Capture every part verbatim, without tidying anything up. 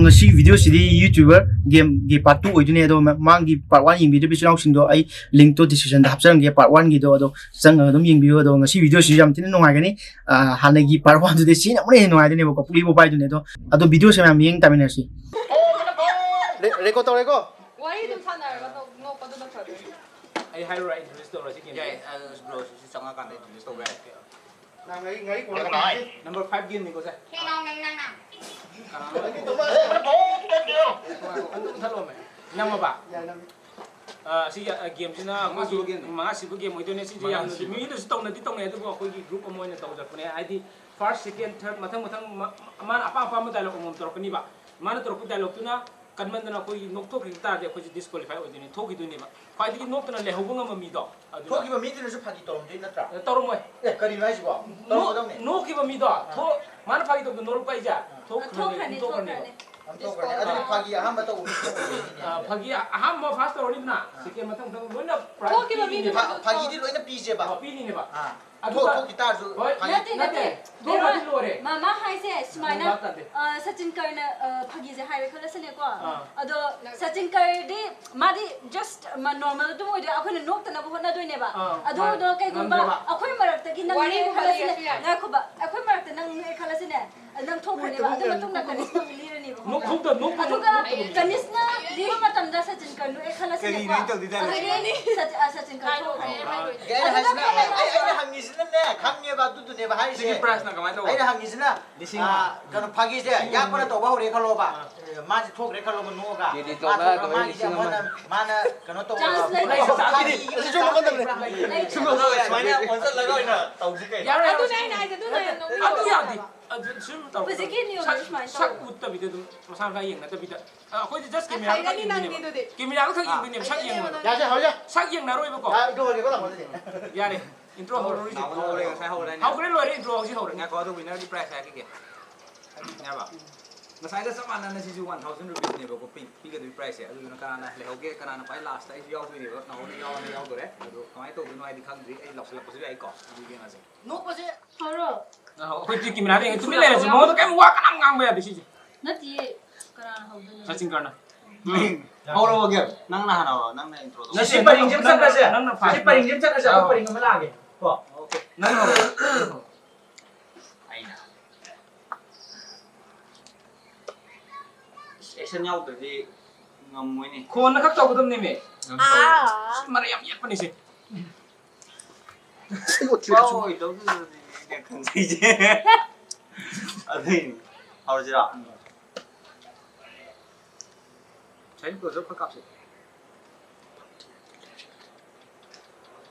ꯉꯁꯤ video ꯁꯤꯗꯤ YouTuber game ꯒꯤ part two ꯑꯣꯏꯗꯣꯏꯅꯦ꯫ ꯑꯗꯣ ꯃ-, ꯃꯃꯥꯡꯒꯤ part one ꯌꯦꯡꯕꯤꯗꯕ ꯏꯆꯤꯜ ꯏꯅꯥꯎꯁꯤꯡꯗꯣ ꯑꯩ link ꯇꯣ description ꯗ ꯍꯥꯞꯆꯔꯝꯒꯦ, part one ꯒꯤꯗꯣ꯫ ꯑꯗꯣ ꯆꯪꯉꯒ ꯑꯗꯨꯝ ꯌꯦꯡꯕꯤꯌꯨ꯫ ꯑꯗꯣ ꯉꯁꯤ video ꯁꯤꯁꯨ ꯌꯥꯝ ꯊꯤꯅ ꯅꯨꯡꯉꯥꯏꯒꯅꯤ꯫ ꯑ, ꯍꯥꯟꯅꯒꯤ part one ꯗꯨꯗꯤ ꯁꯤꯅ ꯑꯃꯨꯛ ꯍꯦꯟꯅ ꯅꯨꯡꯉꯥꯏꯗꯣꯏꯅꯦꯕꯀꯣ, ꯄꯨꯛꯂꯤ ꯄꯣꯄꯥꯏꯗꯨꯅꯦ꯫ ꯑꯗꯣ video ꯁꯦ ꯃꯌꯥꯝ ꯌꯦꯡ ꯇꯥꯃꯤꯟꯅꯔꯁꯤ꯫ Re-, record ꯇꯧꯔꯦꯀꯣ? ꯋꯥꯔꯤ ꯑꯗꯨꯝ ꯁꯥꯟꯅꯔꯒ ꯅꯣꯛ-, ꯅꯣꯛꯄꯗꯨꯅ ꯐꯗꯣꯏꯅꯤ꯫ ꯑꯩ ꯍꯥꯏꯔꯨꯔꯥ, introduce ꯇꯧꯔꯁꯤ game ꯁꯦ? ꯌꯥꯏ, ꯑ, bro ꯁꯤꯁꯨ ꯆꯪꯉꯀꯥꯟꯗ introduce ꯇꯧꯕ ꯌꯥꯏ꯫ ꯅꯪ ꯉꯥꯏ, ꯉꯥꯏ ꯀꯣꯟꯅ ꯈꯪꯉꯦ꯫ Number five game ꯅꯤꯀꯣ ꯁꯦ꯫ ꯀꯅꯥꯅꯣ? ꯑꯗꯨꯝ ꯊꯠꯂꯣꯃꯦ꯫ ꯅꯝꯃꯕ? ꯌꯥꯏ, ꯅꯝꯃꯤ꯫ ꯑ, ꯁꯤ, ꯑ, game ꯁꯤꯅ ꯃꯉꯥ ꯁꯨꯕ ꯑꯩꯈꯣꯏꯒꯤ game ꯅꯤ꯫ ꯃꯉꯥ ꯁꯨꯕ game ꯑꯣꯏꯗꯣꯏꯅꯦ꯫ ꯁꯤꯁꯦ ꯃꯉꯥ ꯌꯥꯝꯅ ꯁꯨꯕ꯫ ꯃꯤꯅꯁꯨ ꯇꯧꯅꯗꯤ ꯇꯧꯅꯩ, ꯑꯗꯨꯕꯨ ꯑꯩꯈꯣꯏꯒꯤ group ꯑꯃ ꯑꯣꯏꯅ ꯇꯧꯖꯔꯛꯄꯅꯦ꯫ ꯍꯥꯏꯗꯤ first, second, third ꯃꯊꯪ ꯃꯊꯪ ꯃ-, ꯃꯥꯅ ꯑꯄꯥꯝ ꯑꯄꯥꯝꯕ dialogue ꯑꯃꯃꯝ ꯇꯧꯔꯛꯀꯅꯤꯕ꯫ ꯃꯥꯅ ꯇꯧꯔꯛꯄ dialogue ꯇꯨꯅ ꯀꯟꯃꯟꯗꯅ ꯑꯩꯈꯣꯏꯒꯤ ꯅꯣꯛꯊꯣꯛꯈꯤꯕ ꯇꯥꯔꯗꯤ ꯑꯩꯈꯣꯏꯁꯦ disqualify ꯑꯣꯏꯗꯣꯏꯅꯦ, ꯊꯣꯛꯈꯤꯗꯣꯏꯅꯦꯕ꯫ ꯈ꯭ꯋꯥꯏꯗꯒꯤ ꯅꯣꯛꯇꯅ ꯂꯩꯍꯧꯕ ꯉꯝꯕ ꯃꯤꯗꯣ ꯑꯗꯨꯅ ꯊꯣꯛꯈꯤꯕ ꯃꯤꯗꯨꯅꯁꯨ ꯐꯥꯒꯤ ꯇꯧꯔꯝꯗꯣꯏ ꯅꯠꯇ꯭ꯔꯥ? ꯑꯦ, ꯇꯧꯔꯝꯃꯣꯏ꯫ ꯑꯦ, ꯀꯔꯤꯅꯣ ꯍꯥꯏꯁꯤꯕꯣ? ꯅꯣꯛ-, ꯇꯧꯔꯝꯒꯗꯧꯅꯦ꯫ ꯅꯣꯛꯈꯤꯕ ꯃꯤꯗꯣ, ꯑꯥ꯫ ꯊꯣꯛ-, ꯃꯥꯅ ꯐꯥꯒꯤ ꯇꯧꯕꯗꯣ ꯅꯣꯛꯂꯛꯄ ꯍꯥꯏꯁꯦ, ꯑꯥ꯫ ꯊꯣꯛꯈ꯭ꯔꯅꯤ, ꯊꯣꯛꯈ꯭ꯔꯅꯤ, ꯊꯣꯛꯈ꯭ꯔꯅꯦꯕ꯫ ꯊꯣꯛꯈ꯭ꯔꯅꯤ꯫ ꯑꯗꯨꯗꯤ ꯐꯥꯒꯤ ꯑꯍꯥꯟꯕ ꯇꯧꯕ ꯃꯤ ꯊꯣꯛꯈ꯭ꯔꯅꯤꯅꯦ꯫ ꯑꯥ, ꯐꯥꯒꯤ ꯑꯍꯥꯟꯕ first ꯇꯧꯔꯅꯤꯗꯅ, ꯑꯥ꯫ Second ꯃꯊꯪ ꯃꯊꯪ ꯂꯣꯏꯅ prize ꯊꯣꯛꯈꯤꯕ ꯄꯤꯔꯤꯅꯦꯕ꯫ ꯃꯤꯗꯨꯅ ꯐꯥ-, ꯐꯥꯒꯤꯗꯤ ꯂꯣꯏꯅ ꯄꯤꯁꯦꯕ꯫ ꯑꯥ, ꯄꯤꯅꯤꯅꯦꯕ꯫ ꯑꯥ꯫ ꯑꯗꯨꯒ ꯊꯣꯛ-, ꯊꯣꯛꯈꯤ ꯇꯥꯔꯁꯨ ꯍꯣꯏ, ꯐꯥꯒꯤ ꯅꯠꯇꯦ, ꯅꯠꯇꯦ꯫ ꯅꯠꯇꯦ꯫ ꯊꯣꯛꯈ꯭ꯔꯗꯤ ꯂꯣꯏꯔꯦ꯫ ꯃꯥ-, ꯃꯥ ꯍꯥꯏꯁꯦ ꯁꯨꯃꯥꯏꯅ, ꯚꯥꯞ ꯇꯥꯗꯦ꯫ ꯑ, ꯁꯆꯤꯟ ꯀꯔꯅ, ꯑ, ꯐꯥꯒꯤꯁꯦ ꯍꯥꯏꯔꯦ ꯈꯜꯂꯁꯤꯅꯦꯀꯣ꯫ ꯑꯥ꯫ ꯑꯗꯣ ꯁꯆꯤꯟ ꯀꯔꯗꯤ ꯃꯥꯗꯤ just ꯃ-, normal ꯑꯗꯨꯝ ꯑꯣꯏꯗꯣꯏ, ꯑꯩꯈꯣꯏꯅ ꯅꯣꯛꯇꯅꯕ ꯍꯣꯠꯅꯗꯣꯏꯅꯦꯕ꯫ ꯑꯥ, ꯑꯗꯨꯗꯣ ꯃꯥꯅꯦ꯫ ꯀꯩꯒꯨꯝꯕ ꯉꯝꯗ꯭ꯔꯕ? ꯑꯩꯈꯣꯏ ꯃꯔꯛꯇꯒꯤ ꯅꯪ ꯋꯥꯔꯤ ꯅꯣꯛꯑꯦ ꯑꯃ ꯈꯜꯂꯁꯤꯅꯦ, ꯂꯤꯔꯁꯨ ꯌꯥꯏ꯫ ꯉꯥꯏꯈꯣꯕ, ꯑꯩꯈꯣꯏ ꯃꯔꯛꯇ ꯅꯪ ꯅꯣꯛꯑꯦ ꯈꯜꯂꯁꯤꯅꯦ, ꯅꯪ ꯊꯣꯛꯈ꯭ꯔꯅꯦꯕ꯫ ꯑꯗꯨ ꯃꯇꯨꯡꯗ ꯀꯔꯤꯁꯅ ꯑꯃꯨꯛ ꯂꯤꯔꯅꯦꯕꯀꯣ꯫ ꯅꯣꯛꯍꯧꯗ-, ꯅꯣꯛꯄ-, ꯑꯗꯨꯒ ꯅꯣꯛꯄ-, ꯀꯅꯤꯁꯅ ꯂꯤꯕ ꯃꯇꯝꯗ ꯁꯆꯤꯟ ꯀꯔ ꯅꯣꯛꯑꯦ ꯈꯜꯂꯁꯤꯅꯦꯀꯣ꯫ ꯀꯔꯤꯅꯣ ꯑꯩ ꯇꯧꯗꯣꯏ ꯇꯥꯔꯦ? ꯑꯗꯨꯗꯤ ꯁꯆꯤ-, ꯑ, ꯁꯆꯤꯟ ꯀꯔ ꯊꯣꯛꯈ꯭ꯔꯅꯤ꯫ ꯑꯩ ꯑꯩꯅ ꯍꯥꯏꯁꯤꯅ, ꯑꯩ, ꯑꯩꯅ ꯍꯪꯉꯤꯁꯤꯅꯅꯦ, ꯈꯪꯉꯦꯕ, ꯑꯗꯨꯗꯨꯅꯦꯕ ꯍꯥꯏꯔꯤꯁꯦ꯫ ꯁꯤꯒꯤ prizeꯅ ꯀꯃꯥꯏꯅ ꯇꯧꯕ? ꯑꯩꯅ ꯍꯪꯉꯤꯁꯤꯅ, ꯂꯤꯁꯤꯡ ꯑꯃ꯫ ꯑꯥ, ꯀꯩꯅꯣ, ꯐꯥꯒꯤꯁꯦ ꯌꯥꯛꯄꯅ ꯇꯧꯕ ꯍꯧꯔꯦ ꯈꯜꯂꯣꯕ꯫ ꯑꯥ꯫ ꯑꯦ, ꯃꯥꯁꯦ ꯊꯣꯛꯈ꯭ꯔꯦ ꯈꯜꯂꯣꯕ, ꯅꯣꯛꯑꯒ꯫ ꯀꯦꯗꯤ ꯃꯥ ꯇꯧꯅ ꯊꯣꯛꯈ꯭ꯔ, ꯑꯗꯨꯃꯥꯏꯅ ꯃꯥꯒꯤꯁꯦ ꯂꯤꯁꯤꯡ ꯑꯃ꯫ ꯑꯃꯅ, ꯃꯥꯅ ꯀꯩꯅꯣ ꯇꯧꯔꯒ, Prize ꯐꯥꯒꯤ, ꯆꯥꯕꯤꯗꯤ꯫ ꯐꯥꯒꯤ ꯑꯗꯨꯁꯨ ꯅꯣꯛꯀꯗꯕꯅꯦ꯫ ꯂꯩꯇꯦ꯫ ꯁꯨꯝ ꯅꯣꯛꯑꯒ ꯁꯨꯃꯥꯏꯅ ꯑꯣꯟꯁꯤꯜꯂꯒ ꯑꯣꯏꯅ ꯇꯧꯁꯤ ꯀꯩꯅꯣ꯫ ꯌꯥꯔꯣꯏ, ꯑꯗꯨꯅꯦ ꯌꯥꯔꯣꯏ꯫ ꯑꯩꯅ ꯍꯥꯏꯁꯦ, ꯑꯗꯨꯅ ꯍꯦꯟꯅ ꯅꯣꯛꯅꯤꯡꯉꯦ ꯑꯗꯨ ꯌꯥꯗꯦ꯫ ꯍꯥꯏꯕ꯫ ꯑꯗꯨ ꯁꯨꯝ ꯇꯧꯔꯛꯀꯅꯨ꯫ ꯍꯧꯖꯤꯛꯀꯤ ꯅꯤꯌꯣꯝꯗꯣ ꯁꯛ, ꯁꯨꯃꯥꯏꯅ ꯁꯛ ꯇꯧꯔꯣ꯫ ꯎꯠꯇꯕꯤꯗ ꯑꯗꯨꯝ ꯃꯁꯥ ꯃꯁꯥ ꯌꯦꯡꯅꯗꯕꯤꯗ꯫ ꯑ, ꯑꯩꯈꯣꯏꯗꯤ just camera ꯈꯛ ꯍꯩꯒꯅꯤ ꯅꯪꯗꯤ ꯌꯦꯡꯗꯣꯏꯅꯦꯕ꯫ ꯑꯗꯨꯗꯤ꯫ Camera ꯈꯛ ꯑꯥ꯫ ꯌꯦꯡꯗꯣꯏꯅꯦꯕ, ꯁꯛ ꯍꯩꯒꯅꯤ ꯌꯦꯡꯉꯣꯏꯕ꯫ ꯅꯪꯗꯤ꯫ ꯌꯥꯁꯦ, ꯍꯧꯔꯁꯦ꯫ ꯁꯛ ꯌꯦꯡꯅꯔꯣꯏꯕꯀꯣ꯫ ꯌꯥ, intro ꯍꯧꯔꯒꯦꯀꯣ, ꯂꯥꯎ, ꯍꯧꯖꯤꯛ꯫ ꯌꯥꯔꯦ, intro ꯍꯧꯔꯣ, ꯍꯧꯔꯣ, ꯍꯧꯔꯣ, ꯍꯧꯖꯤꯛ꯫ ꯉꯁꯥꯏ ꯍꯧꯔꯦ꯫ ꯍꯧꯈ꯭ꯔꯦ, ꯂꯣꯏꯔꯦ, intro ꯍꯧꯖꯤꯛ ꯍꯧꯔꯦ꯫ ꯉꯥꯏꯈꯣ, ꯑꯗꯣ winner ꯒꯤ prize ꯍꯥꯏꯔꯛꯈꯤꯒꯦ꯫ ꯌꯥꯔꯕ? ꯉꯁꯥꯏꯒ ꯆꯞ ꯃꯥꯟꯅꯅ ꯁꯤꯁꯨ one thousand rupees ꯅꯦꯕꯀꯣ, ꯄꯤ-, ꯄꯤꯒꯗꯣꯏ prize ꯁꯦ꯫ ꯑꯗꯨꯗꯨꯅ ꯀꯅꯥꯅ ꯂꯩꯍꯧꯒꯦ, ꯀꯅꯥꯅ ꯈ꯭ꯋꯥꯏ last ꯇ, ꯑꯩꯁꯨ ꯌꯥꯎꯗꯣꯏꯅꯦꯕ, ꯅꯥꯎꯍꯣꯏꯅ ꯌꯥꯎꯔ ꯂꯩꯍꯧꯗꯣꯔꯦ꯫ ꯑꯗꯣ ꯀꯃꯥꯏꯅ ꯇꯧꯗꯣꯏꯅꯣ ꯍꯥꯏꯗꯤ ꯈꯪꯗ꯭ꯔꯤ, ꯑꯩ ꯂꯥꯎꯁꯜꯂꯛꯄꯁꯨ ꯌꯥꯏꯀꯣ, ꯑꯗꯨ ꯌꯦꯡꯉꯁꯦ꯫ ꯅꯣꯛꯄꯁꯦ ꯍꯧꯔꯣ꯫ ꯑ, ꯑꯩꯈꯣꯏꯗꯤ camera ꯗ ꯌꯦꯡꯉ ꯇꯨꯃꯤꯟ ꯂꯩꯔꯁꯤ, ꯃꯉꯣꯟꯗ ꯀꯩꯝ ꯋꯥ ꯀꯅꯥꯝ ꯉꯥꯡꯕ ꯌꯥꯗꯦ ꯁꯤꯁꯦ꯫ ꯅꯠꯇꯤꯌꯦ꯫ ꯀꯅꯥꯅ ꯍꯧꯗꯣꯏꯅꯣ? ꯁꯆꯤꯟ ꯀꯔꯅ꯫ ꯎꯝ꯫ ꯍꯧꯔꯛꯑꯣꯒꯦ꯫ ꯅꯪꯅ ꯍꯥꯟꯅ ꯍꯧꯔꯣ꯫ ꯅꯪꯅ intro ꯇꯧ꯫ ꯉꯁꯤ ꯄꯔꯤꯡꯁꯦ ꯑꯃ ꯆꯠꯈ꯭ꯔꯁꯦ꯫ ꯅꯪꯅ ꯉꯁꯤ first꯫ ꯄꯔꯤꯡꯁꯦ ꯑꯃ ꯆꯠꯈ꯭ꯔꯁꯦ꯫ ꯑꯩꯈꯣꯏ ꯄꯔꯤꯡ ꯑꯃ ꯂꯥꯛꯑꯒꯦ꯫ ꯀꯣ꯫ Okay꯫ ꯅꯪ ꯍꯧꯔꯣ꯫ ꯑꯩꯅ꯫ ꯑꯁ, action ꯌꯥꯎꯗ꯭ꯔꯗꯤ ꯉꯝꯃꯣꯏꯅꯦ꯫ ꯈꯣꯟꯅ ꯈꯛ ꯇꯧꯒꯗꯕꯅꯦꯃꯦ꯫ ꯅꯪ ꯇꯧꯔꯣ꯫ ꯑꯥ꯫ ꯑꯁ, ꯃꯔꯩ ꯌꯥꯝ ꯌꯦꯠꯄꯅꯤꯁꯦ꯫ ꯁꯤꯕꯨ ꯊꯤꯔꯁꯨ꯫ ꯄꯥꯎ ꯑꯣꯏꯗꯧꯗꯨꯗꯅꯦ ꯑꯩꯅ ꯈꯟꯖꯩꯁꯦ꯫ ꯑꯗꯨꯏꯅꯦ꯫ ꯍꯧꯔꯁꯤꯔꯣ? ꯁꯥꯏꯟ close up ꯈꯔ ꯀꯥꯞꯁꯦ꯫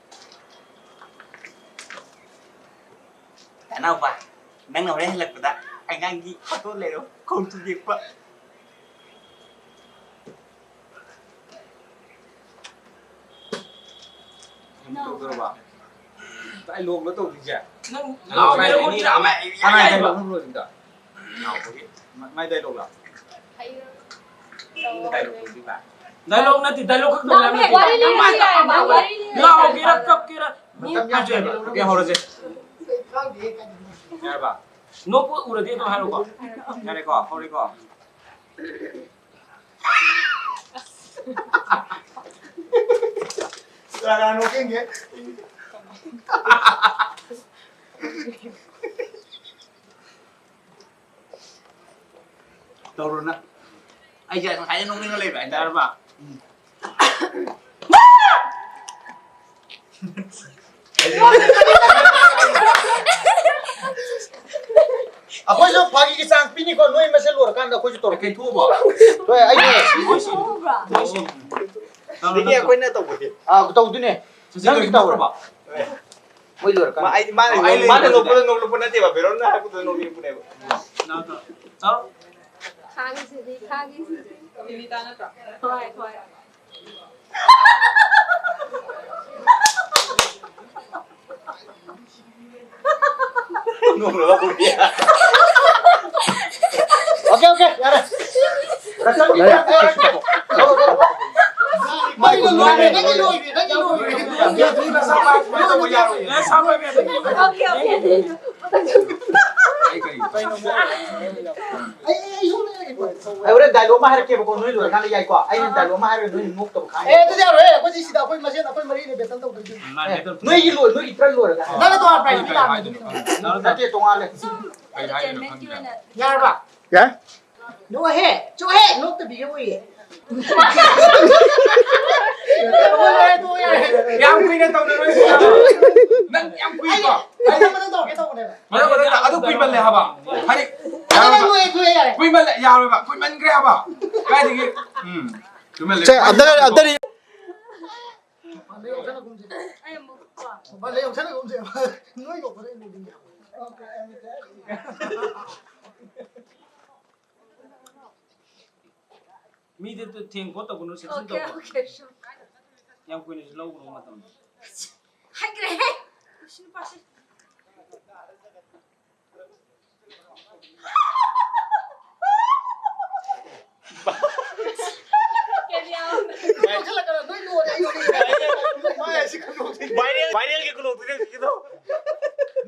ꯅꯅꯥꯎꯄꯥ, ꯅꯪꯅ ꯍꯣꯔꯦꯟ ꯍꯜꯂꯛꯄꯗ ꯑꯉꯥꯡꯒꯤ photo ꯂꯩꯔꯣ, ꯈꯣꯡ ꯊꯨꯗꯦꯛꯄ꯫ ꯀꯩꯅꯣ ꯇꯧꯗꯣꯔꯕ? Dialogue ꯂꯣ ꯇꯧꯗꯣꯏꯁꯦ? ꯅꯪ ꯂꯥꯎ, ꯂꯥꯎ, ꯂꯥꯎ, ꯂꯥꯎ, ꯂꯥꯎ, ꯂꯥꯎ, ꯂꯥꯎ, ꯂꯥꯎ, ꯂꯥꯎ, ꯂꯥꯎ꯫ ꯃꯥꯏ dialogue ꯂꯣ? ꯍꯩꯔꯣ꯫ Dialogue ꯂꯣꯏꯗ꯭ꯔꯤꯕ? Dialogue ꯅꯠꯇꯦ, dialogue ꯈꯛ ꯇꯧ ꯍꯥꯏꯕ ꯅꯠꯇꯦ꯫ ꯋꯥꯔꯤ ꯂꯤꯔꯁꯨ ꯌꯥꯏꯌꯦꯕ, ꯋꯥꯔꯤ ꯂꯤꯔꯁꯨ ꯂꯥꯎꯒꯦꯔꯥ, ꯌꯥꯏꯌꯦꯕ꯫ ꯀꯞꯀꯦꯔꯥ, ꯃꯇꯝ ꯌꯥꯝ ꯍꯥꯏꯖꯦ꯫ ꯆꯪꯉꯦ꯫ Okay, ꯍꯧꯔꯁꯦ꯫ ꯌꯥꯔꯕ? ꯅꯣꯛꯄ ꯎꯔꯗꯤ ꯑꯗꯨꯝ ꯍꯥꯏꯔꯣꯀꯣ꯫ ꯌꯥꯔꯦꯀꯣ, ꯍꯧꯔꯦꯀꯣ꯫ ꯀꯅꯥ ꯀꯅꯥ ꯅꯣꯛꯅꯤꯡꯒꯦ? ꯇꯧꯔꯣ ꯅꯪ꯫ ꯑꯩꯁꯦ ꯉꯁꯥꯏꯗꯩ ꯅꯣꯛꯅꯤꯡꯉ ꯂꯩꯕ ꯍꯥꯏꯇꯥꯔꯦ꯫ ꯌꯥꯔꯕ? ꯎꯝ꯫ ꯑꯩꯈꯣꯏꯁꯨ ꯐꯥꯒꯤꯒꯤ chance ꯄꯤꯅꯤꯀꯣ, ꯅꯣꯏ ꯃꯁꯦꯟ ꯂꯣꯏꯔꯀꯥꯟꯗ ꯑꯩꯈꯣꯏꯁꯨ ꯇꯧꯔꯛꯀꯦ꯫ ꯀꯩ ꯊꯣꯛꯑꯕ? ꯍꯣꯏ, ꯑꯩꯅꯦ꯫ ꯃꯣꯏꯁꯤ, ꯃꯣꯏꯁꯤ꯫ ꯁꯤꯗꯒꯤ ꯑꯩꯈꯣꯏꯅ ꯇꯧꯕꯗꯤ꯫ ꯑꯥ, ꯇꯧꯗꯣꯏꯅꯦ꯫ ꯆꯤꯆꯦ ꯅꯪꯗꯤ ꯂꯣꯏꯗ꯭ꯔꯤꯕꯣ? ꯇꯧꯔꯕ? ꯃꯣꯏ ꯂꯣꯏꯔꯀꯥꯟꯗ꯫ ꯃꯥ, ꯑꯩ, ꯃꯥꯅ ꯑꯣ, ꯑꯩ ꯅꯣꯛ-, ꯃꯥꯅ ꯂꯣꯏꯔꯀꯥꯟꯗ꯫ ꯅꯣꯛꯄꯗ ꯅꯣꯛꯂꯛꯄ ꯅꯠꯇꯦꯕ, ꯕꯦꯔꯣꯟꯅ ꯍꯥꯏꯔꯛꯄꯗ ꯅꯣꯛꯂꯛꯄꯅꯦꯕ꯫ ꯅꯥꯎ ꯇꯧ-, ꯆꯥꯎ꯫ ꯈꯥꯡꯉꯤꯁꯤꯗꯤ, ꯈꯥꯡꯉꯤꯁꯤꯗꯤ꯫ ꯕꯤꯅꯤꯇꯥ ꯅꯠꯇ꯭ꯔꯣ? ꯍꯣꯏ, ꯍꯣꯏ꯫ ꯅꯣꯛꯂꯒ ꯎꯔꯤ꯫ Okay, okay, ꯌꯥꯔꯦ꯫ ꯌꯥꯔꯦ, ꯌꯥꯔꯦ, ꯁꯤ ꯇꯧꯔꯣ꯫ ꯃꯩꯗꯣ ꯂꯣꯏꯔꯦ, ꯅꯪꯒꯤ ꯂꯣꯏꯔꯦ, ꯅꯪꯒꯤ ꯂꯣꯏꯔꯦ꯫ ꯅꯪꯒꯤ ꯂꯣꯏꯔꯦ꯫ Okay, okay꯫ ꯑꯩ ꯀꯔꯤ? ꯑꯩ, ꯑꯩ, ꯑꯩ ꯁꯣꯝꯗ ꯂꯩꯔꯒꯦꯀꯣ꯫ ꯑꯩ ꯍꯣꯔꯦꯟ ꯗꯥꯏꯂꯣꯒ ꯑꯃ ꯍꯥꯏꯔꯛꯀꯦꯕꯀꯣ, ꯅꯣꯏ ꯂꯣꯏꯔꯀꯥꯟꯗ ꯌꯥꯏꯀꯣ? ꯑꯩꯅ ꯗꯥꯏꯂꯣꯒ ꯑꯃ ꯍꯥꯏꯔꯒ ꯅꯣꯏꯅ ꯅꯣꯛꯇꯕ ꯈꯪꯉꯦ꯫ ꯑꯦ, ꯑꯗꯨꯗꯤ ꯌꯥꯔꯣꯏꯍꯦ꯫ ꯑꯩꯈꯣꯏꯗꯤ ꯁꯤꯗ ꯑꯩꯈꯣꯏ ꯃꯁꯦꯟ ꯑꯩꯈꯣꯏ ꯃꯔꯤꯅ ꯕꯦꯇꯜ ꯇꯧꯗꯣꯏꯁꯦ꯫ ꯅꯣꯏꯒꯤ ꯂꯣꯏ-, ꯅꯣꯏꯒꯤ ꯇꯔꯟ ꯂꯣꯏꯔꯒ꯫ ꯅꯪꯅ ꯇꯣꯉꯥꯟ ꯄ꯭ꯔꯥꯏꯖ ꯄꯤ ꯇꯥꯕꯅꯤ꯫ ꯅꯠꯇꯦ, ꯇꯣꯉꯥꯜꯂꯦ꯫ ꯁꯨꯝ ꯀꯩ ꯍꯥꯏꯗꯣꯏꯅꯣ entertainment ꯈꯪꯗ꯭ꯔꯦ꯫ ꯌꯥꯔꯕ? ꯌꯥꯏ꯫ ꯅꯣꯛꯑꯣꯍꯦ, ꯆꯣꯍꯦ, ꯅꯣꯛꯇꯕꯤ ꯌꯦꯡꯉꯨꯏꯌꯦ꯫ ꯌꯥꯝ ꯀꯨꯏꯅ ꯇꯧꯅꯔꯣꯏ꯫ ꯅꯪ ꯌꯥꯝ ꯀꯨꯏꯀꯣ? ꯑꯩ ꯃꯊꯪ ꯃꯊꯪ ꯇꯧꯔꯛꯀꯦ ꯇꯧꯕꯅꯦꯕ꯫ ꯃꯊꯪ ꯃꯊꯪ ꯇꯧ-, ꯑꯗꯨ ꯀꯨꯏꯃꯜꯂꯦ ꯍꯥꯏꯕ꯫ ꯍꯥꯏꯗꯤ, ꯑꯗꯨ ꯌꯥꯔꯣꯏꯕ꯫ ꯂꯣꯏꯔꯦ, ꯂꯣꯏꯔꯦ, ꯌꯥꯔꯦ꯫ ꯀꯨꯏꯃꯜꯂꯦ, ꯌꯥꯔꯣꯏꯕ꯫ ꯀꯨꯏꯃꯟꯈ꯭ꯔꯦ ꯍꯥꯏꯕ꯫ ꯀꯥꯏꯗꯒꯤ? ꯎꯝ꯫ ꯀꯨꯏꯃꯜꯂꯦ꯫ ꯁꯦ, ꯑꯝꯇ, ꯑꯝꯇ ꯑꯩ ꯑꯃꯨꯛ ꯀꯣ꯫ ꯅꯣꯏ ꯌꯣꯛꯁꯟꯅꯒꯨꯝꯁꯦ꯫ ꯅꯣꯏ ꯌꯣꯛꯄꯗ ꯑꯩ ꯅꯣꯛꯅꯤꯡꯉꯦ꯫ ꯃꯤꯗ ꯊꯦꯡ ꯈꯣꯠ ꯇꯧꯒꯅꯨ, ꯁꯦꯛꯁꯟ ꯑꯣꯀꯦ, ꯇꯧꯒꯅꯨ꯫ ꯑꯣꯀꯦ, ꯁꯨꯝ꯫ ꯌꯥꯝ ꯀꯨꯏꯅꯁꯨ ꯂꯧꯒꯅꯨ ꯃꯇꯝꯗꯣ꯫ ꯍꯥꯏꯈ꯭ꯔꯦꯍꯦ! ꯁꯤ ꯅꯨꯄꯥꯁꯦ꯫ ꯀꯦꯔꯤ ꯑꯣꯟ꯫ ꯅꯣꯏ ꯂꯣꯏꯔꯦ, ꯑꯩ ꯂꯣꯏꯔꯦ꯫ ꯃꯥꯏ ꯑꯁꯤ ꯈꯨꯅꯣꯛꯁꯤ꯫ ꯚꯥꯏꯔꯦꯜ, ꯚꯥꯏꯔꯦꯜꯒꯤ ꯈꯨꯅꯣꯛꯇꯨꯅꯦ ꯍꯧꯖꯤꯛꯀꯤꯗꯣ꯫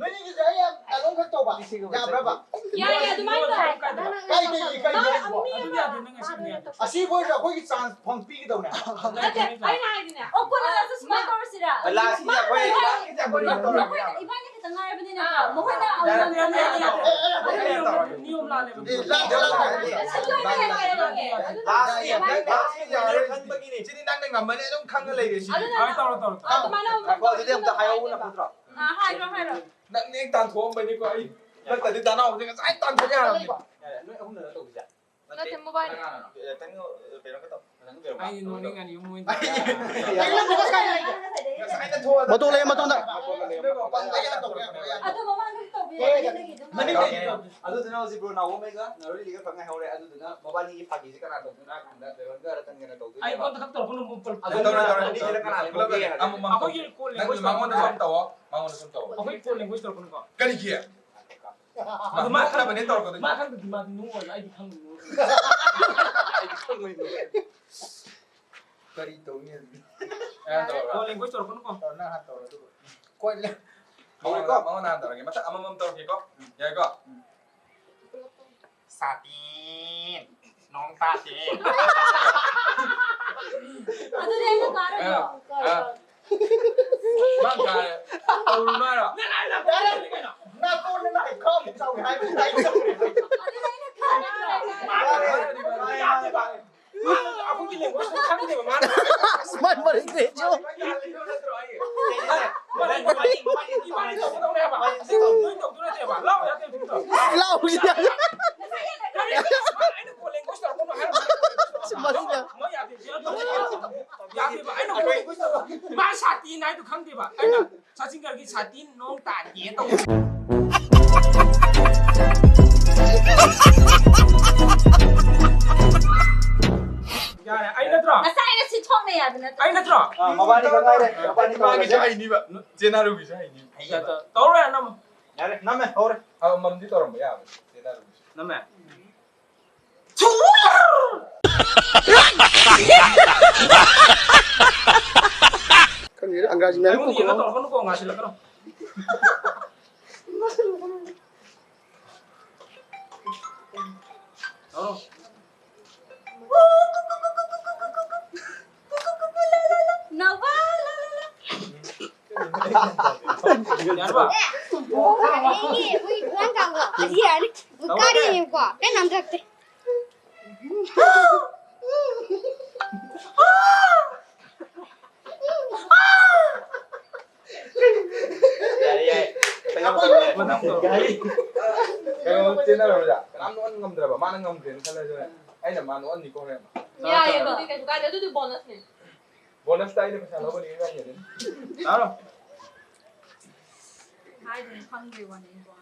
ꯅꯣꯏꯅꯤꯒꯤꯁꯦ ꯑꯩ ꯌꯥꯝ ꯑꯗꯨꯝ ꯈꯛ ꯇꯧꯕ ꯌꯥꯕ꯭ꯔꯕ? ꯌꯥꯏ, ꯌꯥꯏ, ꯑꯗꯨꯃꯥꯏꯅ ꯇꯧ꯫ ꯀꯩ, ꯀꯩ, ꯀꯩ, ꯀꯩ, ꯃꯥ ꯀꯩ? ꯑꯗꯨ ꯌꯥꯗꯦ, ꯅꯪ ꯑꯁꯤꯅꯦ꯫ ꯑꯁꯤꯕꯨ ꯑꯣꯏꯔꯁꯨ ꯑꯩꯈꯣꯏꯒꯤ ꯆꯥꯟꯁ ꯐꯪ ꯄꯤꯒꯗꯧꯅꯦ꯫ ꯅꯠꯇꯦ, ꯑꯩꯅ ꯍꯥꯏꯗꯤꯅꯦ꯫ ꯑꯣ, ꯀꯣꯟꯅ ꯂꯥꯁꯇ ꯁꯨꯃꯥꯏꯅ ꯇꯧꯔꯁꯤꯔꯥ? ꯂꯥꯁꯀꯤ ꯃꯥ ꯑꯩꯈꯣꯏ ꯂꯥꯁꯀꯤ ꯑꯩꯈꯣꯏ ꯇꯧꯔꯒꯦ꯫ ꯃꯈꯣꯏꯅ ꯏꯕꯥꯅꯤ ꯈꯛꯇ ꯉꯥꯏꯔꯕꯅꯤꯅ, ꯃꯈꯣꯏꯅ ꯑꯃꯃꯝ ꯌꯥꯔꯦ, ꯌꯥꯔꯦ, ꯌꯥꯔꯦ, ꯌꯥꯔꯦ꯫ ꯅꯤꯌꯣꯝ ꯂꯥꯜꯂꯦꯕ꯫ ꯑꯦ, ꯂꯥꯜꯂꯦ, ꯂꯥꯜꯂꯦ꯫ ꯑꯁ, ꯂꯣꯏꯔꯦ, ꯂꯣꯏꯔꯦ, ꯂꯣꯏꯔꯦ꯫ ꯂꯥꯁꯀꯤ, ꯂꯥꯁꯀꯤ ꯌꯥꯔꯦ꯫ ꯈꯟꯕꯒꯤꯅꯦ꯫ ꯁꯤꯗꯤ ꯅꯪꯅ ꯉꯝꯃꯅꯤ ꯑꯗꯨꯝ ꯈꯪꯉ ꯂꯩꯔꯦ ꯁꯤꯗꯤ꯫ ꯑꯗꯨꯅ ꯑꯗꯨꯃꯥꯏꯅ ꯇꯧꯔꯣ, ꯇꯧꯔꯣ, ꯇꯧꯔꯣ꯫ ꯑꯗꯨꯃꯥꯏꯅ ꯑꯃꯨꯛ ꯉꯥꯏꯈꯣ, ꯑꯗꯨꯗꯤ ꯑꯝꯇ ꯍꯥꯏꯍꯧꯕꯅ ꯐꯠꯇ꯭ꯔꯣ? ꯑꯥ, ꯍꯥꯏꯔꯣ, ꯍꯥꯏꯔꯣ꯫ ꯅꯪꯅ ꯍꯦꯛ ꯇꯥꯟꯊꯣꯛꯑꯝꯕꯅꯤꯀꯣ ꯑꯩ꯫ ꯅꯠꯇ꯭ꯔꯗꯤ ꯗꯥꯅꯥꯎꯕꯁꯦ ꯉꯁꯥꯏ ꯇꯥꯟꯊꯣꯛ ꯌꯥꯔꯕꯅꯤ꯫ ꯌꯥꯔꯦ, ꯅꯣꯏ ꯑꯍꯨꯝꯗꯅ ꯇꯧꯕꯤꯁꯦ꯫ ꯅꯠꯇꯦ, ꯃꯣꯕꯥꯏꯜ꯫ ꯀꯅꯥꯅꯣ? ꯑꯦ, ꯀꯩꯅꯣ, ꯀꯩꯅꯣ ꯇꯧ꯫ ꯀꯩꯅꯣ ꯇꯧ꯫ ꯑꯩ ꯅꯣꯡꯅꯤꯡꯉꯅꯤ, ꯌꯨꯝ ꯑꯣꯏꯅ ꯇꯧꯔꯦ꯫ ꯉꯁꯥꯏꯅ ꯊꯣꯛꯑꯗ ꯃꯇꯣꯟ ꯂꯩꯌꯦ, ꯃꯇꯣꯟꯗ꯫ ꯄꯪꯕ ꯌꯥꯝ ꯇꯧꯔꯦ꯫ ꯑꯗꯨ ꯃꯃꯥꯡꯗꯁꯨ ꯇꯧꯕꯤꯔꯦ, ꯃꯅꯤꯡꯗꯒꯤ ꯑꯗꯨꯝ꯫ ꯃꯅꯤꯡꯗꯒꯤ꯫ ꯑꯗꯨꯗꯨꯅ ꯍꯧꯖꯤꯛ ꯕ꯭ꯔꯣ ꯅꯥꯎꯕꯝꯒ ꯅꯥꯔꯣꯏꯂꯤꯒ ꯈꯛ ꯉꯥꯏꯍꯧꯔꯦ꯫ ꯑꯗꯨꯗꯨꯅ ꯃꯕꯥꯅꯤꯒꯤ ꯐꯥꯒꯤꯁꯦ ꯀꯅꯥ ꯇꯧꯗꯣꯏꯅꯣ ꯍꯥꯏ ꯀꯥꯟꯗ ꯗ꯭ꯔꯦꯒꯟꯒ ꯔꯇꯟꯒꯅ ꯇꯧꯗꯣꯏꯅꯦꯕ꯫ ꯑꯩꯉꯣꯟꯗ ꯈꯛ ꯇꯧꯔꯛꯀꯅꯨ, ꯄꯨꯂꯞ ꯑꯗꯨ ꯇꯧꯔꯦ, ꯇꯧꯔꯦ, ꯄꯨꯂꯞ ꯇꯧꯔꯦ꯫ ꯑꯃꯃꯝ ꯑꯩꯈꯣꯏꯒꯤ ꯀꯣꯜ ꯅꯪ ꯂꯦꯡꯒ꯭ꯋꯦꯖ ꯃꯉꯣꯟꯗꯁꯨ ꯇꯧꯔꯛꯀꯅꯨꯀꯣ꯫ ꯑꯃ ꯇꯧꯑꯣ, ꯃꯉꯣꯟꯗꯁꯨ ꯑꯃ ꯇꯧꯔꯛꯑꯣ꯫ ꯑꯩꯈꯣꯏ ꯀꯣꯜ ꯂꯦꯡꯒ꯭ꯋꯦꯖ ꯇꯧꯔꯛꯀꯅꯨꯀꯣ꯫ ꯀꯔꯤꯒꯤ? ꯑꯗꯨ ꯃꯥ ꯅꯣꯛꯅꯕꯅꯦ ꯇꯧꯔꯛꯀꯗꯣꯏꯁꯦ꯫ ꯃꯥ ꯈꯪꯗ꯭ꯔꯗꯤ ꯃꯥꯗꯤ ꯅꯣꯛꯑꯣꯏꯕ, ꯑꯩꯗꯤ ꯈꯪꯉꯤꯅꯦ꯫ ꯑꯩꯗꯤ ꯈꯪꯉꯣꯏꯅꯦ꯫ ꯀꯔꯤ ꯇꯧꯅꯤ ꯑꯗꯨꯗꯤ? ꯅꯪ ꯇꯧꯔꯕ? ꯀꯣꯜ ꯂꯦꯡꯒ꯭ꯋꯦꯖ ꯇꯧꯔꯛꯀꯅꯨꯀꯣ꯫ ꯇꯧꯔꯣ, ꯅꯪ ꯍꯥꯟꯅ ꯇꯧꯔꯣ, ꯑꯗꯨꯒ꯫ ꯀꯣꯜ ꯂꯦ-, ꯍꯧꯔꯦꯀꯣ? ꯃꯉꯣꯟꯗ ꯍꯥꯟꯅ ꯇꯧꯔꯒꯦ꯫ ꯃꯊꯪ ꯑꯃꯃꯝ ꯇꯧꯔꯒꯦꯀꯣ? ꯌꯥꯏꯀꯣ? ꯁꯥꯇꯤꯟ, ꯅꯣꯡ ꯇꯥꯇꯤꯟ꯫ ꯑꯗꯨꯗꯤ ꯑꯩꯅ ꯀꯥꯔꯗ꯭ꯔꯣ? ꯑ, ꯑ꯫ ꯃꯥ ꯀꯥꯔꯦ꯫ ꯇꯧꯔꯨꯅꯨ ꯍꯥꯏꯔꯣ? ꯅꯪ ꯑꯩꯅ ꯀꯥꯔꯗꯤ ꯀꯩꯅꯣ? ꯅꯥꯀꯣꯡꯗ ꯅꯥꯏ ꯈꯥꯎ ꯆꯥꯎꯏ ꯍꯥꯏꯕ ꯇꯥꯏ ꯇꯧꯔꯦ꯫ ꯑꯗꯨꯗꯤ ꯑꯩꯅ ꯀꯥꯔꯗ꯭ꯔꯣ? ꯃꯥꯅ ꯀꯥꯔꯗꯤ ꯀꯩꯅꯣ? ꯌꯥꯗꯦꯕ꯫ ꯃꯥꯅ ꯑꯩꯈꯣꯏꯒꯤ language ꯈꯪꯗꯦꯕ ꯃꯥꯅ꯫ ꯑꯁ, ꯃꯥꯏ ꯃꯔꯩ ꯂꯩꯖꯧ꯫ ꯌꯥꯗꯦꯕ ꯅꯠꯇ꯭ꯔꯣ ꯑꯩ? ꯃꯥꯅ ꯏꯕꯥꯅꯤ, ꯏꯕꯥꯅꯤ ꯇꯧꯒꯗꯧꯅꯦ ꯍꯥꯏꯕ꯫ ꯅꯣꯏ ꯇꯧꯗꯣꯏ ꯅꯠꯇꯦꯕ꯫ ꯂꯥꯎ ꯌꯥꯗꯦ ꯍꯧꯖꯤꯛꯀꯤꯗꯣ꯫ ꯂꯥꯎ ꯌꯥꯗꯦ꯫ ꯀꯔꯤ? ꯑꯩꯅ call language ꯇꯧꯔꯛꯄꯅꯣ ꯍꯥꯏꯔꯣ? ꯑꯁ, ꯃꯔꯩ ꯌꯥꯏ꯫ ꯃꯣꯏ ꯌꯥꯗꯦ꯫ ꯌꯥꯗꯦꯕ꯫ ꯑꯩꯅ call language ꯇꯧꯔꯛꯄ꯫ ꯃꯥ ꯁꯥꯇꯤꯟ ꯍꯥꯏꯗꯣ ꯈꯪꯗꯦꯕ꯫ ꯑꯩꯅ ꯁꯆꯤꯟꯒꯔꯒꯤ ꯁꯥꯇꯤꯟ ꯅꯣꯡ ꯇꯥꯗꯦ ꯇꯧꯕ꯫ ꯌꯥꯔꯦ, ꯑꯩ ꯅꯠꯇ꯭ꯔꯣ? ꯉꯁꯥꯏ ꯑꯩꯅ ꯁꯤ ꯊꯣꯛꯅꯩ ꯍꯥꯏꯕ ꯅꯠꯇ꯭ꯔꯣ? ꯑꯩ ꯅꯠꯇ꯭ꯔꯣ? ꯑꯥ, ꯃꯕꯥꯅꯤ ꯈꯛ ꯉꯥꯏꯔꯦ꯫ ꯃꯕꯥꯅꯤ ꯈꯛ ꯃꯥꯒꯤꯁꯨ ꯉꯥꯏꯔꯦ꯫ ꯍꯩꯅꯤꯕ, ꯆꯦꯅꯥꯔꯨꯒꯤꯁꯨ ꯍꯩꯅꯤꯕ꯫ ꯇꯧꯔꯣꯏ, ꯅꯝꯃꯣ꯫ ꯌꯥꯔꯦ, ꯅꯝꯃꯦ, ꯍꯧꯔꯦ꯫ ꯑꯥ, ꯃꯝꯗꯤ ꯇꯧꯔꯝꯕ ꯌꯥꯕꯅꯤ, ꯆꯦꯅꯥꯔꯨꯒꯤꯁꯨ꯫ ꯅꯝꯃꯦ꯫ ꯈꯪꯗꯦꯗ, ꯑꯪꯒ꯭ꯔꯥꯖꯤ ꯃꯌꯥꯝ ꯑꯩꯉꯣꯟꯗ ꯌꯦꯡꯉ ꯀꯣꯛꯀꯣ꯫ ꯇꯧꯔꯛꯀꯅꯨꯀꯣ, ꯉꯥꯁꯤꯜꯂꯛꯀꯅꯨ꯫ ꯇꯧꯔꯣ꯫ ꯅꯧꯕ, ꯂ, ꯂ, ꯂ꯫ ꯌꯥꯔꯕ? ꯑꯦ, ꯑꯩꯒꯤ ꯃꯣꯏ ꯊꯣꯡꯒꯥꯟ ꯀꯥꯡꯕꯨ꯫ ꯑꯁꯤ ꯌꯥꯔꯅꯤ꯫ ꯇꯧꯔꯒꯦ꯫ ꯀꯥꯔꯤꯅꯦꯕꯀꯣ꯫ ꯀꯩ ꯉꯝꯗ꯭ꯔꯛꯇꯦ꯫ ꯌꯥꯔꯦ, ꯌꯥꯔꯦ꯫ ꯀꯩꯅꯣ ꯇꯧꯔꯦ꯫ ꯃꯊꯪ ꯇꯧꯔꯣ꯫ ꯀꯩꯅꯣ ꯆꯦꯟꯅꯔꯕꯗ ꯀꯅꯥꯝ ꯅꯣꯛꯍꯟ ꯉꯝꯗ꯭ꯔꯕ꯫ ꯃꯥꯅ ꯉꯝꯈ꯭ꯔꯦꯅ ꯈꯜꯂꯁꯨ ꯑꯩꯅ ꯃꯥ ꯅꯣꯛꯍꯟꯅꯤꯀꯣ ꯍꯣꯔꯦꯟ꯫ ꯌꯥꯏꯌꯦ, ꯑꯗꯨꯗꯤ ꯀꯩꯁꯨ ꯀꯥꯏꯗꯦ꯫ ꯑꯗꯨꯗꯤ bonus ꯅꯦ꯫ Bonus ꯇ ꯑꯩꯅ ꯄꯩꯁꯥ ꯂꯧꯒꯅꯤ, ꯏꯕꯥꯅꯤ ꯑꯗꯨꯝ꯫ ꯇꯥꯔꯣ꯫ ꯍꯥꯏꯗꯨꯅ ꯈꯪꯗ꯭ꯔꯤ ꯋꯥꯅꯤ ꯑꯩꯕꯣ꯫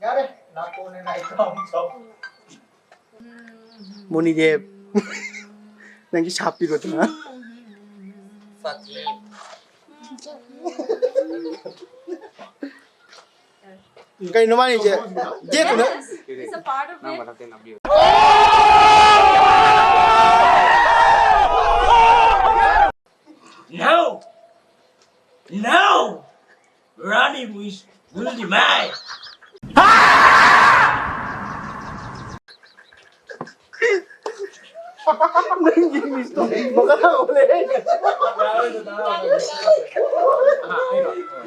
ꯌꯥꯔꯦ, ꯅꯥꯀꯣꯟꯅꯦ ꯅꯥꯏ ꯆꯥꯎ ꯆꯥꯎ꯫ ꯃꯣꯅꯤꯗꯦꯕ꯫ ꯅꯪꯒꯤ ꯁꯥꯞꯄꯤꯔꯣꯗꯅ꯫ ꯀꯩꯅꯣ ꯃꯥꯅꯤꯁꯦ? ꯗꯦꯠꯇꯨꯅ It's a part of it. No! No! Running with Willie May.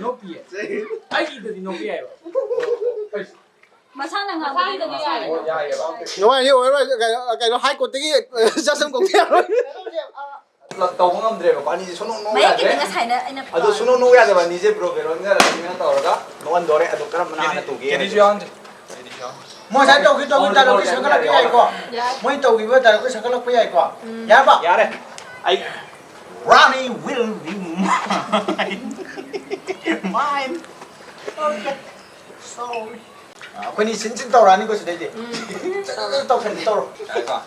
ꯅꯣꯛꯄꯤꯌꯦ꯫ ꯑꯩꯒꯤꯗꯗꯤ ꯅꯣꯛꯄꯤ ꯌꯥꯏꯕ꯫ ꯃꯁꯥꯅ ꯉꯥꯡꯕꯗꯤ ꯅꯣꯛꯄꯤ ꯌꯥꯏꯕ꯫ ꯅꯨꯡꯉꯥꯏꯅꯤ, ꯑꯣꯏꯔꯣꯏ꯫ ꯀꯩꯅꯣ, ꯀꯩꯅꯣ, ꯍꯥꯏ ꯀꯣꯔꯠꯇꯒꯤ ꯖꯖ ꯑꯃ ꯀꯧꯕ ꯌꯥꯔꯣꯏ꯫ ꯄꯨꯂꯞ ꯇꯧꯕ ꯉꯝꯗ꯭ꯔꯦꯕ, ꯑꯅꯤꯁꯦ ꯁꯨꯡꯅꯣꯛ ꯅꯣꯛ ꯃꯌꯦꯛꯀꯤꯗꯤ ꯌꯥꯗ꯭ꯔꯦ꯫ ꯉꯁꯥꯏꯅ ꯑꯩꯅ ꯑꯗꯣ ꯁꯨꯡꯅꯣꯛ ꯅꯣꯛ ꯌꯥꯗꯕ ꯑꯅꯤꯁꯦ ꯕ꯭ꯔꯣ ꯕꯦꯔꯣꯟꯒ ꯔꯥꯅꯤꯒꯅ ꯇꯧꯔꯒ ꯅꯣꯛꯍꯟꯗꯣꯔꯦ꯫ ꯑꯗꯣ ꯀꯔꯝꯕꯅ ꯍꯥꯟꯅ ꯇꯨꯒꯦ? ꯀꯦꯗꯤꯁꯨ ꯌꯥꯎꯍꯟꯁꯦ꯫ ꯀꯦꯗꯤꯁꯨ ꯌꯥꯎꯍꯟꯁꯦ꯫ ꯃꯣꯏ ꯉꯁꯥꯏ ꯇꯧꯈꯤ, ꯇꯧꯈꯤ ꯗꯥꯏꯂꯣꯛꯇꯣ ꯁꯦꯝꯒꯠꯂꯛꯄ ꯌꯥꯏꯀꯣ? ꯌꯥꯏ꯫ ꯃꯣꯏ ꯇꯧꯈꯤꯕ ꯗꯥꯏꯂꯣꯛꯇꯣ ꯁꯦꯝꯒꯠꯂꯛꯄ ꯌꯥꯏꯀꯣ? ꯎꯝ꯫ ꯌꯥꯕ? ꯌꯥꯔꯦ꯫ ꯑꯩ Ronnie will be mine. Mine. Okay. Sorry. ꯑ, ꯑꯩꯈꯣꯏꯅꯤ ꯁꯤꯟ ꯁꯤꯟ ꯇꯧꯔꯛꯑꯅꯤꯀꯣ ꯁꯤꯗꯩꯗꯤ꯫ ꯎꯝ꯫ ꯇꯧꯁꯟꯁꯤ, ꯇꯧꯔꯣ꯫ ꯌꯥꯔꯦꯀꯣ?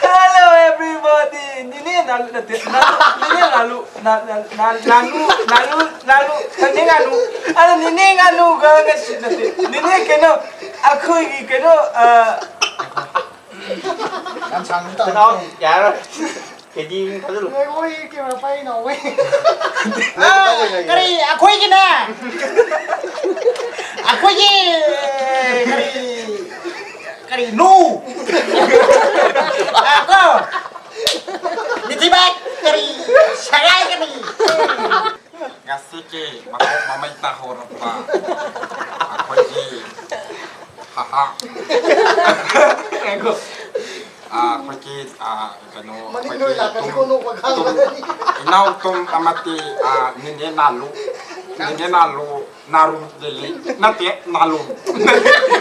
Hello everybody. ꯅꯤꯅꯦ ꯅꯥꯂꯨ ꯅꯠꯇꯦ, ꯅꯥꯂꯨ, ꯅꯤꯅꯦ ꯅꯥꯂꯨ, ꯅꯥ-, ꯅꯥ-, ꯅꯥ-, ꯅꯥꯂꯨ, ꯅꯥꯂꯨ, ꯅꯥꯂꯨ, ꯅꯤꯅꯦ ꯉꯥꯅꯨ꯫ ꯑꯗꯣ ꯅꯤꯅꯦ ꯉꯥꯅꯨꯒ ꯉꯁꯤ ꯅꯠꯇꯦ, ꯅꯤꯅꯦ ꯀꯩꯅꯣ, ꯑꯩꯈꯣꯏꯒꯤ ꯀꯩꯅꯣ, ꯑ, ꯌꯥꯝ ꯁꯥꯡꯅ ꯇꯧꯔꯣ꯫ ꯅꯅꯥꯎ, ꯌꯥꯔꯣꯏ꯫ ꯀꯦꯗꯤ ꯊꯥꯖꯤꯜꯂꯨ꯫ ꯅꯣꯏ ꯍꯣꯏ ꯀꯦꯃꯦꯔꯥ ꯄꯥꯏꯔꯤ ꯅꯥꯎ ꯍꯣꯏ꯫ ꯑ, ꯀꯔꯤ, ꯑꯩꯈꯣꯏꯒꯤꯅꯦ? ꯑꯩꯈꯣꯏꯒꯤ, ꯀꯔꯤ, ꯀꯔꯤ, ꯅꯨ? ꯑ, ꯀꯣ? ꯅꯤꯊꯤꯕꯥꯏ, ꯀꯔꯤ, ꯁꯒꯥꯏꯒꯅꯤ? ꯉꯁꯤꯒꯤ ꯃꯀꯣꯛ ꯃꯃꯩ ꯇꯥꯍꯧꯔꯕ ꯑꯩꯈꯣꯏꯒꯤ ꯍꯥꯍꯥ꯫ ꯉꯥꯏꯈꯣ꯫ ꯑꯥ, ꯑꯩꯈꯣꯏꯒꯤ, ꯑꯥ, ꯀꯩꯅꯣ, ꯃꯅꯤꯡ ꯂꯣꯏ ꯑꯩꯈꯣꯏꯒꯤ ꯂꯥꯛꯀꯅꯤꯀꯣ, ꯇꯨꯝ, ꯅꯣꯛꯄ ꯇꯨꯝ, ꯈꯪꯉꯒꯅꯤ꯫ ꯏꯅꯥꯎ ꯇꯨꯝ ꯑꯃꯗꯤ, ꯑꯥ, ꯅꯤꯅꯦ ꯅꯥꯂꯨ, ꯅꯤꯅꯦ ꯅꯥꯂꯨ, ꯅꯥꯔꯨ ꯂꯤꯂꯤ, ꯅꯠꯇꯦ, ꯅꯥꯂꯨ꯫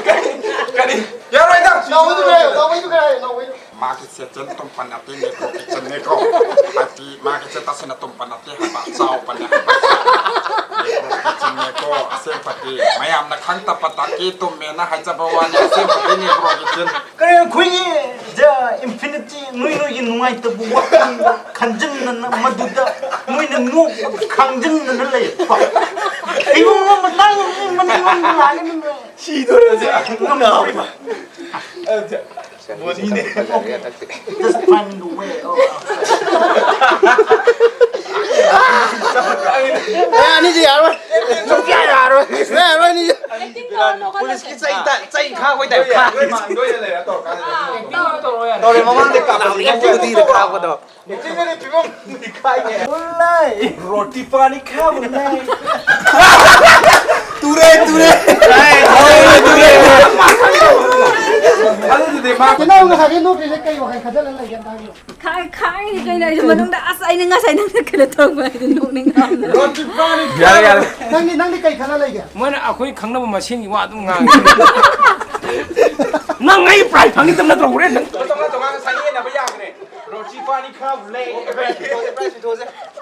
ꯀꯔꯤ? ꯀꯔꯤ? ꯌꯥꯔꯣꯏꯗ! ꯅꯥꯎꯃꯩꯗꯨ ꯀꯔꯤ ꯍꯥꯏ? ꯅꯥꯎꯃꯩꯗꯨ ꯀꯔꯤ ꯍꯥꯏ? ꯅꯥꯎꯃꯩꯗꯨ꯫ ꯃꯥꯒꯤ ꯁꯦꯆꯟ ꯇꯨꯝꯄ ꯅꯠꯇꯦ, ꯅꯦꯒ꯭ꯔꯣ ꯀꯤꯆꯟꯅꯦꯀꯣ꯫ ꯍꯥꯏꯗꯤ ꯃꯥꯒꯤ ꯁꯦ ꯇꯁꯦꯡꯅ ꯇꯨꯝꯄ ꯅꯠꯇꯦ ꯍꯥꯏꯕ, ꯆꯥꯎꯕꯅꯦ ꯍꯥꯏꯕ꯫ ꯅꯦꯒ꯭ꯔꯣ ꯀꯤꯆꯟꯅꯦꯀꯣ, ꯑꯁꯦꯡꯕꯗꯤ꯫ ꯃꯌꯥꯝꯅ ꯈꯪꯗꯕꯗꯒꯤ ꯇꯨꯝꯃꯦꯅ ꯍꯥꯏꯖꯕ ꯋꯥꯅꯤ, ꯑꯁꯦꯡꯕꯗꯤ ꯅꯦꯒ꯭ꯔꯣ ꯀꯤꯆꯟ꯫ ꯀꯔꯤ ꯑꯩꯈꯣꯏꯒꯤ The Infinity ꯅꯣꯏ ꯅꯣꯏꯒꯤ ꯅꯨꯡꯉꯥꯏꯇꯕ ꯋꯥꯈꯜ ꯈꯟꯖꯤꯟꯗꯅ ꯃꯗꯨꯗ ꯅꯣꯏꯅ ꯅꯣꯛꯄ ꯈꯥꯡꯖꯤꯟꯗꯅ ꯂꯩꯔꯛꯄ꯫ ꯀꯩꯒꯨꯝꯕ ꯃꯇꯥꯡ ꯑꯃꯗ ꯃꯅꯤꯡꯂꯣꯝꯗ ꯂꯥꯛꯑꯒ ꯅꯪꯅ ꯁꯤꯗꯣꯔꯦ ꯍꯧꯖꯤꯛ꯫ ꯉꯝꯗꯣꯔꯤꯕ꯫ ꯕꯣꯅꯤꯅꯦ꯫ Just find the way out. ꯑꯦ, ꯑꯅꯤ ꯌꯥꯔꯣꯏ꯫ ꯁꯨꯡꯌꯥ ꯌꯥꯔꯣꯏ꯫ ꯌꯥꯔꯣꯏ, ꯅꯤ꯫ Police ꯀꯤ ꯆꯩ ꯇ-, ꯆꯩ ꯈꯥꯕꯩ type ꯈꯥ-, ꯇꯧꯔꯦ, ꯃꯃꯥꯡꯗ ꯀꯥꯞꯄꯁꯤ꯫ ꯇꯨꯗꯤꯗ ꯈꯥꯕꯗꯣ꯫ ꯔꯣꯇꯤ ꯄꯥꯅꯤ ꯈꯥꯕ ꯂꯩ꯫ ꯇꯨꯔꯦ, ꯇꯨꯔꯦ꯫ ꯑꯗꯨꯗꯤ ꯃꯥ ꯀꯩꯅꯣ ꯉꯁꯥꯏꯒꯤ ꯅꯣꯛꯈ꯭ꯔꯤꯁꯦ ꯀꯩ ꯋꯥꯈꯜ ꯈꯟꯖꯜꯂ ꯂꯩꯒꯦ ꯑꯝꯇ ꯍꯥꯏꯕꯤꯌꯨ꯫ ꯈꯥꯏ-, ꯈꯥꯏ-, ꯀꯩꯅꯣ ꯑꯩꯁꯨ ꯃꯅꯨꯡꯗ ꯑꯁ ꯑꯩꯅ ꯉꯁꯥꯏ ꯅꯪꯅ ꯀꯩꯅꯣ ꯇꯧꯕ ꯍꯥꯏꯗꯣ ꯅꯣꯛꯅꯤꯡꯉꯝꯅꯦ꯫ ꯌꯥꯔꯦ, ꯌꯥꯔꯦ꯫ ꯅꯪꯗꯤ, ꯅꯪꯗꯤ ꯀꯩ ꯈꯜꯂ ꯂꯩꯒꯦ? ꯃꯣꯏꯅ ꯑꯩꯈꯣꯏ ꯈꯪꯅꯕ ꯃꯁꯦꯟꯒꯤ ꯋꯥ ꯑꯗꯨꯝ ꯉꯥꯡꯉꯤ꯫ ꯅꯪ ꯑꯩ prize ꯐꯪꯅꯤꯡꯗꯕ ꯅꯠꯇ꯭ꯔꯣ ꯍꯣꯔꯦꯟ ꯅꯪ? ꯇꯣꯉꯥꯟ ꯇꯣꯉꯥꯟ ꯉꯁꯥꯏ ꯌꯦꯟꯅꯕ ꯌꯥꯈ꯭ꯔꯦ꯫ ꯔꯣꯇꯤ ꯄꯥꯅꯤ ꯈꯥꯕ ꯂꯩ꯫ Prize ꯄꯤꯊꯣꯛꯑꯁꯦ, prize ꯄꯤꯊꯣꯛꯑꯁꯦ꯫